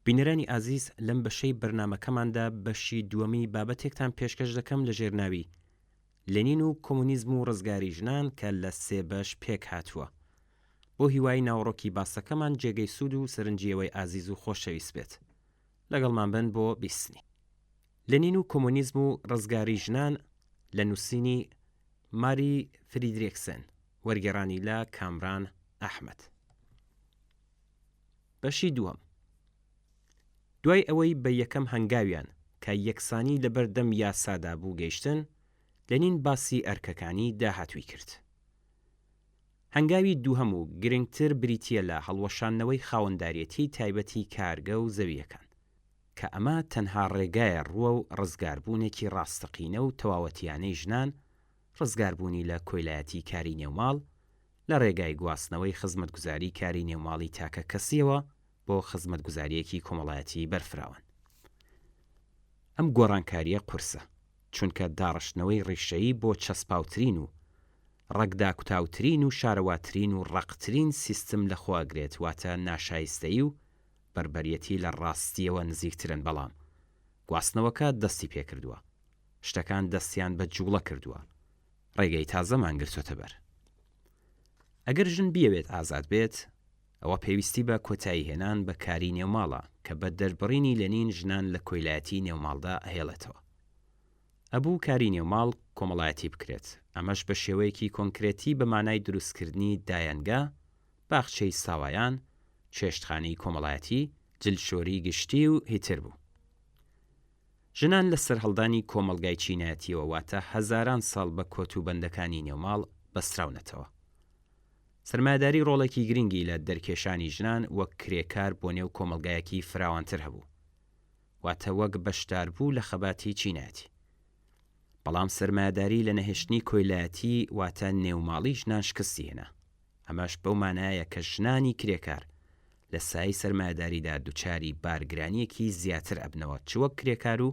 بینەرانی ئازیز لەم بەشەی بەرنامەکەماندا بەشی دووەمی بابەتێکتان پێشکەش دەکەم لە ژێر ناوی، لێنین و کۆمۆنیزم و ڕزگاری ژنان کە لە سێ بەش پێک هاتووە. بۆ هیوای ناوەڕۆکی باسەکەمان جێگەی سوود و سەرنجی ئێوەی ئازیز و خۆشەویست بێت. لەگەڵمان بن بۆ بیستنی. لێنین و کۆمۆنیزم و ڕزگاری ژنان لە نووسینی ماری فریدرێکسن، وەرگێڕانی لە کامران ئەحمەد. بەشی دووەم، دوای ئەوەی بە یەکەم هەنگاویان کە یەکسانی لەبەر دەم یاسادا بوو گەیشتن، لێنین باسی ئەرکەکانی داهاتووی کرد. هەنگاوی دووهەم و گرنگتر بریتییە لە هەڵوەشاندنەوەی خاوەنداریەتیی تایبەتی کارگە و زەوییەکان، کە ئەمە تەنها ڕێگایە ڕووەو ڕزگاربوونێکی ڕاستەقینە و تەواوەتییانەی ژنان، ڕزگاربوونی لە کۆیلایەتی کاری نێوماڵ، لە ڕێگای گواستنەوەی خزمەتگوزاری کاری نێوماڵی تاکە کەسییەوە بۆ خزمەتگوزارییەکی کۆمەڵایەتی بەرفراوان. ئەم گۆڕانکارییە قورسە، چونکە داڕشتنەوەی ڕیشەیی بۆ چەسپاوترین و ڕەگداکوتاوترین و شارەواترین و ڕەقترین سیستم لەخۆئەگرێت واتە ناشایستەیی و بەربەریەتی لە ڕاستییەوە نزیکترن بەڵام گواستنەوەکە دەستی پێکردووە شتەکان دەستیان بە جوڵە کردووە ڕێگەی تازەمان گرتۆتە بەر. ئەگەر ژن بیەوێت ئازاد بێت، ئەوە پێویستی بە کۆتاییهێنان بە کاری نێوماڵە کە بە دەربڕینی لێنین ژنان لە کۆیلایەتی نێوماڵدا ئەهێڵێتەوە. ئەبوو کاری نێوماڵ کۆمەڵایەتی بکرێت، ئەمەش بە شێوەیەکی کۆنکرێتی بە مانای دروستکردنی دایەنگە، باخچەی ساوایان، چێشتخانەی کۆمەڵایەتی، جلشۆری گشتی و هیتر بوو. ژنان لە سەرهەڵدانی کۆمەڵگای چینایەتییەوە واتە هەزاران ساڵ بە کۆت و بەندەکانی نێوماڵ بەستراونەتەوە. سەرمایەداری ڕۆڵێکی گرنگی لە دەرکێشانی ژنان وەک کرێکار بۆ نێو کۆمەڵگایەکی فراوانتر هەبوو. واتە وەک بەشداربوو لە خەباتی چینایەتی. بەڵام سەرمایەداری لە نەهێشتنی کۆیلایەتی واتە نێوماڵی ژنان شکستی هێنا. ئەمەش بەو مانایە کە ژنانی کرێکار لە سایەی سەرمایەداریدا دوچاری بارگرانییەکی زیاتر ئەبنەوە چ وەک کرێکار و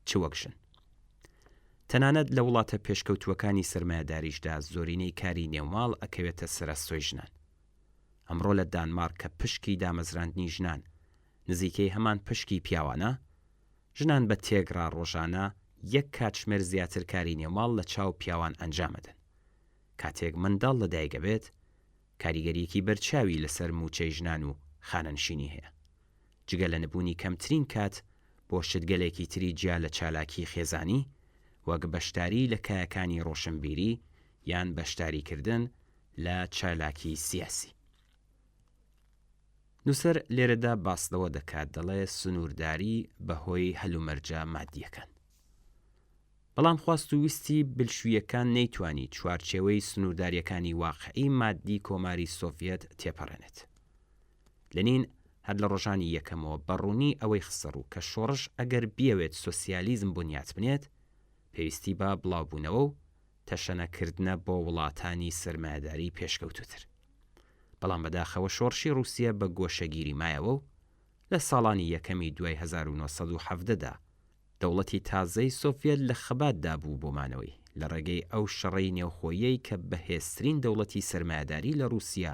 چ وەک ژن. تەنانەت لە وڵاتە پێشکەوتووەکانی سەرمایەداریشدا زۆرینەی کاری نێوماڵ ئەکەوێتە سەر ئەستۆی ژنان. ئەمڕۆ لە دانمارک کە پشکی دامەزراندنی ژنان نزیکەی هەمان پشکی پیاوانە، ژنان بە تێکڕا ڕۆژانە یەک کاتژمێر زیاتر کاری نێوماڵ لە چاو پیاوان ئەنجام ئەدەن. کاتێک منداڵ لەدایک ئەبێت، کاریگەرییەکی بەرچاوی لەسەر مووچەی ژنان و خانەنشینی هەیە. جگە لە نەبوونی کەمترین کات بۆ شتگەلێکی تری جیا لە چالاکیی خێزانی، وەک بەشداری لە کایەکانی ڕۆشنبیری یان بەشداریکردن لە چالاکیی سیاسی. نووسەر لێرەدا باس لەوە دەکات دەڵێ سنوورداری بەهۆی هەلومەرجە مادییەکان. بەڵام خواست و ویستی بلشوییەکان نەیتوانی چوارچێوەی سنووردارییەکانی واقعی ماددی کۆماری سۆڤیەت تێپەڕێنێت. لنین هەر لە ڕۆژانی یەکەمەوە بە ڕوونی ئەوەی خستەڕوو کە شۆڕش ئەگەر بیەوێت سۆسیالیزم بنیات بنێت، پێویستی بە بڵاوبوونەوە و تەشەنەکردنە بۆ وڵاتانی سەرمایەداری پێشکەوتووتر. بەڵام بەداخەوە شۆڕشی ڕووسیە بە گۆشەگیری مایەوە و لە ساڵانی یەکەمی دوای 1917 دا دەوڵەتی تازەی سۆڤیەت لە خەباتدا بوو بۆ مانەوەی، لە ڕێگەی ئەو شەڕەی نێوخۆییەی کە بەهێزترین دەوڵەتی سەرمایەداری لە ڕووسیە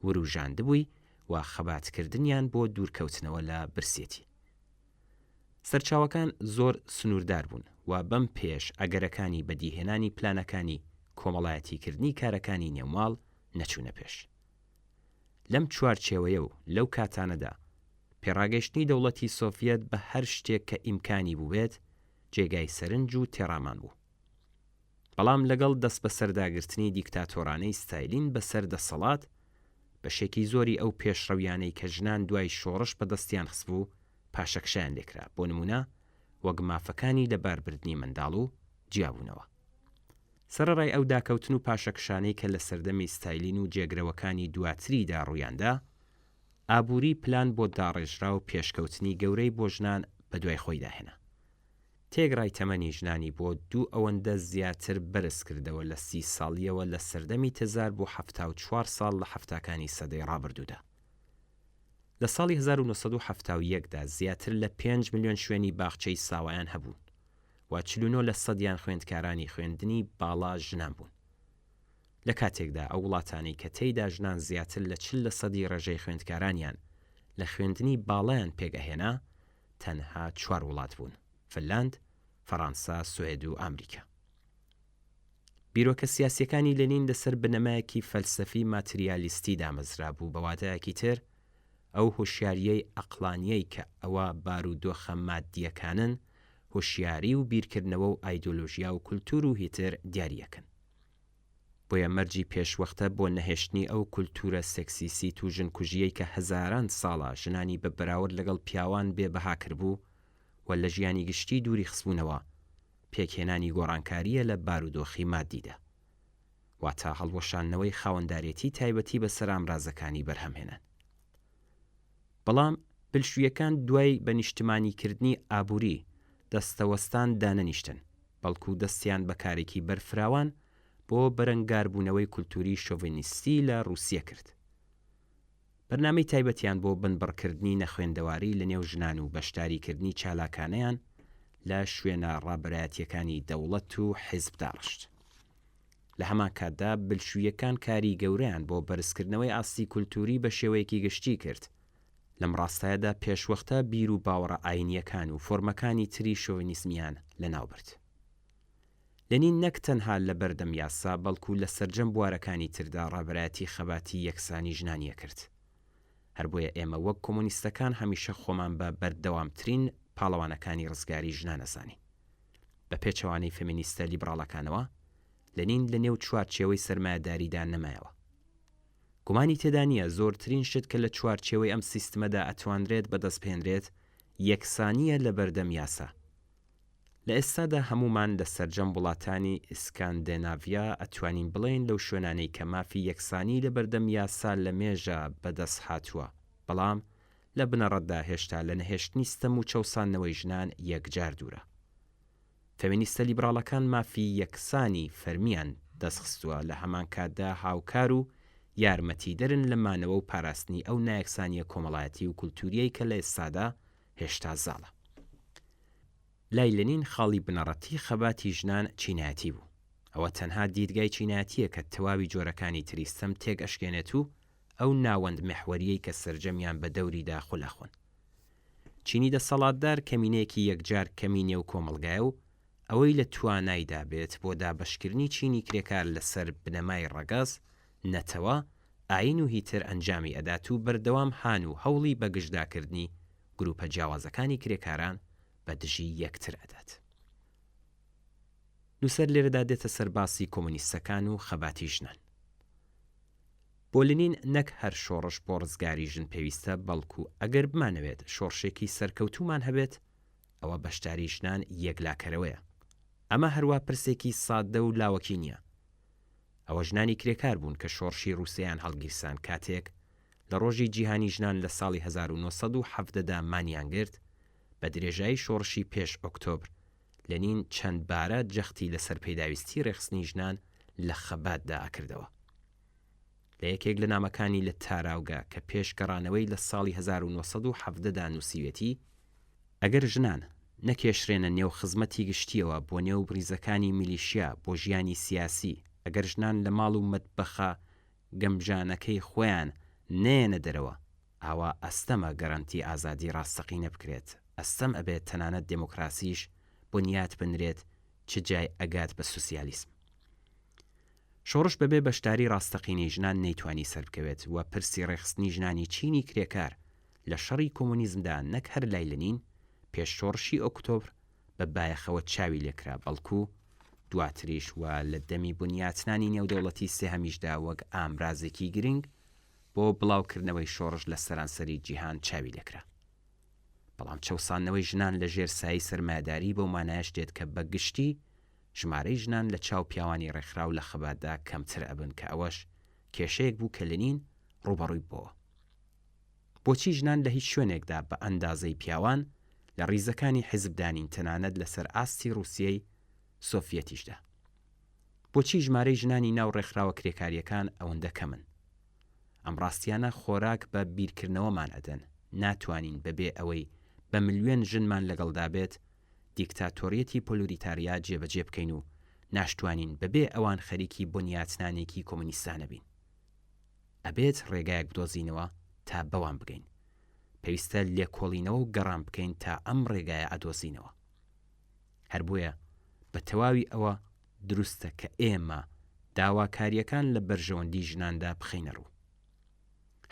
وروژاندبووی و خەباتکردنیان بۆ دوورکەوتنەوە لە برسێتی. سەرچاوەکان زۆر سنووردار بوون و بەم پێیەش ئەگەرەکانی بەدیهێنانی پلانەکانی کۆمەڵایەتیکردنی کارەکانی نێوماڵ نەچوونە پێش. لەم چوارچێوەیە و لەو کاتانەدا پێڕاگەیشتنی دەوڵەتی سۆڤیەت بە هەر شتێک کە ئیمکانی بووبێت جێگای سەرنج و تێڕامان بوو. بەڵام لەگەڵ دەستبەسەرداگرتنی دیکتاتۆرانەی ستایلین بەسەر دەسەڵات، بەشێکی زۆری ئەو پێشڕەویانەی کە ژنان دوای شۆڕش بەدەستیان خستبوو پاشەکشەیان لێکرا، بۆ نموونە وەک مافەکانی لەباربردنی منداڵ و جیابوونەوە. سەرەڕای ئەو داکەوتن و پاشەکشانەی کە لە سەردەمی ستایلین و جێگرەوەکانی دواتریدا ڕوویاندا، ئابووری پلان بۆ داڕێژراو پێشکەوتنی گەورەی بۆ ژنان بەدوای خۆیدا هێنا. تێکڕای تەمەنی ژنانی بۆ دوو ئەوەندە زیاتر بەرزکردەوە لە سی ساڵییەوە لە سەردەمی تزار بۆ 74 ساڵ لە حەفتاکانی سەدەی ڕابردوودا. لە ساڵی 1971 دا زیاتر لە پێنج ملیۆن شوێنی باخچەی ساوایان هەبوون و 49 لە سەدیان خوێندکارانی خوێندنی باڵا ژنان بوون. لە کاتێکدا ئەو وڵاتانەی کە تێیدا ژنان زیاتر لە 40 لە سەدی ڕێژەی خوێندکارانیان. لە خوێندنی باڵایان پێک ئەهێنا تەنها چوار وڵات بوون، فنلاند، فەڕانسە، سوئێد و ئامریکا. بیرۆکە سیاسیەکانی لێنین لەسەر بنەمایەکی فەلسەفی ماتریالیستی دامەزرابوو، بە واتایەکی تر ئەو هۆشیارییەی ئەقڵانیەی کە ئەوە بارودۆخە ماددیەکانن هۆشیاری و بیرکردنەوە و ئایدۆلۆژیا و کولتور و هیتر دیاریەکەن. بۆیە مەرجی پێشوەختە بۆ نەهێشتنی ئەو کولتورە سێکسیسیت و ژنکوژیەی کە هەزاران ساڵە ژنانی بە بەراورد لەگەڵ پیاوان بێ بەها کربوو و لە ژیانی گشتی دووری خستبوونەوە، پێکهێنانی گۆڕانکارییە لە بارودۆخی ماددیدا. واتە هەڵوەشاندنەوەی خاوەندارێتی تایبەتی بەسەر ئامرازەکانی بەرهەمهێنان. بەڵام بلشویەکان دوای بە نیشتمانیکردنی ئابووری، دەستەوەستان دانەنیشتن، بەڵکو دەستیان بە کارێکی بەرفراوان بۆ بەرەنگاربوونەوەی کولتوری شۆڤێنیستی لە ڕووسیە کرد. بەرنامەی تایبەتیان بۆ بنبڕکردنی نەخوێندەواری لە نێو ژنان و بەشداریکردنی چالاکانەیان لە شوێنە ڕابەرایەتییەکانی دەوڵەت و حیزب داڕشت. لە هەمان کاتدا بلشوییەکان کاری گەورەیان بۆ بەرزکردنەوەی ئاستی کولتووری بە شێوەیەکی گشتی کرد. لەم ڕاستایەدا پێشوەختە بیر و باوەڕە ئایینییەکان و فۆرمەکانی تری شۆڤینیزمیان لەناوبرد. لێنین نەک تەنها لە بەردەم یاسا، بەڵکو لە سەرجەم بوارەکانی تردا ڕابەرایەتی خەباتی یەکسانی ژنانی ئەکرد. هەر بۆیە ئێمە وەک کۆمۆنیستەکان هەمیشە خۆمان بە بەردەوامترین پاڵەوانەکانی ڕزگاری ژنان ئەزانین. بە پێچەوانەی فێمینیستە لیبڕاڵەکانەوە، لێنین لە نێو چوارچێوەی سەرمایەداریدا نەمایەوە. گومانی تێدا نییە زۆرترین شت کە لە چوارچێوەی ئەم سیستمەدا ئەتوانرێت بەدەستبهێنرێت، یەکسانییە لە بەردەم یاسا. لە ئێستادا هەموومان لە سەرجەم وڵاتانی ئیسکاندێناڤیا ئەتوانین بڵێین لەو شوێنانەی کە مافی یەکسانی لە بەردەم یاسا لە مێژە بە دەست هاتووە بەڵام لە بنەڕەتدا هێشتا لە نەهێشتنی ستەم و چەوساندنەوەی ژنان یەکجار دوورە. فێمینیستە لیبڕاڵەکان مافی یەکسانی فەرمیان دەست خستووە لە هەمان کاتدا هاوکار و یارمەتیدەرن لە مانەوە و پاراستنی ئەو نایەکسانیە کۆمەڵایەتی و کولتوریەی کە لە ئێستادا هێشتا زاڵە. لای لنین خاڵی بنەڕەتی خەباتی ژنان چینایەتی بوو. ئەوە تەنها دیدگای چینایەتییە کە تەواوی جۆرەکانی تری ستەم تێک ئەشکێنێت و ئەو ناوەند میحوەرییەی کە سەرجەمیان بە دەوریدا خول ئەخۆن. چینی دەسەڵاتدار کەمینەیەکی یەکجار کەمی نێو کۆمەڵگایە و ئەوەی لە توانایدا بێت بۆ دابەشکردنی چینی کرێکار لەسەر بنەمای ڕەگەز، نەتەوە، ئایین و هیتر ئەنجامی ئەدات و بەردەوام هان و هەوڵی بەگژداکردنی گروپە جیاوازەکانی کرێکاران بە دژی یەکتر ئەدات. نووسەر لێرەدا دێتە سەر باسی کۆمۆنیستەکان و خەباتی ژنان. بۆ لنین نەک هەر شۆڕش بۆ ڕزگاری ژن پێویستە بەڵکو ئەگەر بمانەوێت شۆڕشێکی سەرکەوتوومان هەبێت ئەوە بەشداری ژنان یەکلاکەرەوەیە. ئەمە هەروا پرسێکی سادە و لاوەکی نییە. ئەوە ژنانی کرێکار بوون کە شۆڕشی ڕووسیایان هەڵگیرسان کاتێک لە ڕۆژی جیهانی ژنان لە ساڵی 1917 دا مانیان گرت، بە درێژایی شۆڕشی پێش ئۆکتۆبر لەنین چەند بارە جەختی لەسەر پێداویستی ڕێکخستنی ژنان لە خەباتدا ئەکردەوە. لە یەکێک لە نامەکانی لە تاراوگە کە پێش گەڕانەوەی لە ساڵی 1917 دا نووسیوێتی، ئەگەر ژنان نەکێشرێنە نێو خزمەتی گشتییەوە بۆ نێو ڕیزەکانی میلیشیا بۆ ژیانی سیاسی، ئەگەر ژنان لە ماڵ و مەتبەخە گەمژانەکەی خۆیان نەیەنە دەرەوە، ئاوا ئەستەمە گەرەنتی ئازادی ڕاستەقینە بکرێت، ئەستەم ئەبێت تەنانەت دێمۆکراسیش بنیات بنرێت چ جای ئەگات بە سوسیالیسم. شۆڕش بەبێ بەشداری ڕاستەقینەی ژنان نەیتوانی سەربکەوێت و پرسی ڕێکخستنی ژنانی چینی کرێکار لە شەڕی کۆمۆنیزمدا نەک هەر لای لنین پێش شۆڕشی ئۆکتۆبر بە بایەخەوە چاوی لێکرا بەڵکو دواتریش و لە دەمی بنیاتنانی نێودەوڵەتی سێهەمیشدا وەک ئامرازێکی گرنگ بۆ بڵاوکردنەوەی شۆڕش لە سەرانسەری جیهان چاوی لێکرا. بەڵام چەوساندنەوەی ژنان لە ژێر سایەی سەرمایەداری بەو مانایەش دێت کە بە گشتی ژمارەی ژنان لە چاو پیاوانی ڕێکخراو لە خەباتدا کەمتر ئەبن کە ئەوەش کێشەیەک بوو کە لنین ڕووبەڕووی بۆوە. بۆچی ژنان لە هیچ شوێنێکدا بە ئەندازەی پیاوان لە ڕیزەکانی حیزبدا نین تەنانەت لەسەر ئاستی ڕووسیەی سۆفیەتیشدا؟ بۆچی ژمارەی ژنانی ناو ڕێکخراوە کرێکارییەکان ئەوەندە کەمن؟ ئەم ڕاستیانە خۆراک بە بیرکردنەوەمان ئەدەن، ناتوانین بەبێ ئەوەی بە ملیۆن ژنمان لەگەڵدا بێت دیکتاتۆریەتی پۆلوریتاریا جێبەجێ بکەین و ناشتوانین بەبێ ئەوان خەریکی بنیاتنانێکی کۆمۆنیستانە بین. ئەبێت ڕێگایەک بدۆزینەوە تا بەوان بگەین. پێویستە لێکۆڵینەوە و گەڕان بکەین تا ئەم ڕێگایە ئەدۆزینەوە. هەر بۆیە بە تەواوی ئەوە دروستە کە ئێمە داواکارییەکان لە بەرژەوەندی ژناندا بخەینە ڕوو.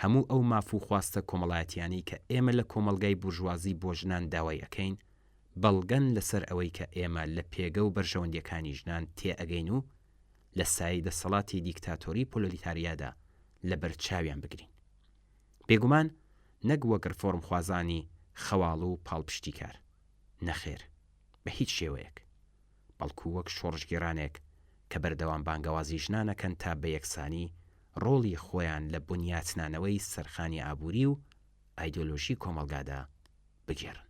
هەموو ئەو ماف و خواستە کۆمەڵایەتیانەی کە ئێمە لە کۆمەڵگای بورژوازی بۆ ژنان داوای ئەکەین، بەڵگەن لەسەر ئەوەی کە ئێمە لە پێگە و بەرژەوەندیەکانی ژنان تێئەگەین و لە سایەی دەسەڵاتی دیکتاتۆری پۆلۆلیتاریادا لەبەر چاویان بگرین. بێگومان نەک وەک ڕفۆرمخوازانی خەواڵو و پاڵپشتیکار، نەخێر، بە هیچ شێوەیەک، بەڵکو وەک شۆڕشگێڕانێک کە بەردەوام بانگەوازی ژنان ئەکەن تا بە یەکسانی ڕۆڵی خۆیان لە بنیاتنانەوەی سەرخانی ئابووری و ئایدۆلۆژی کۆمەڵگادا بگێڕن.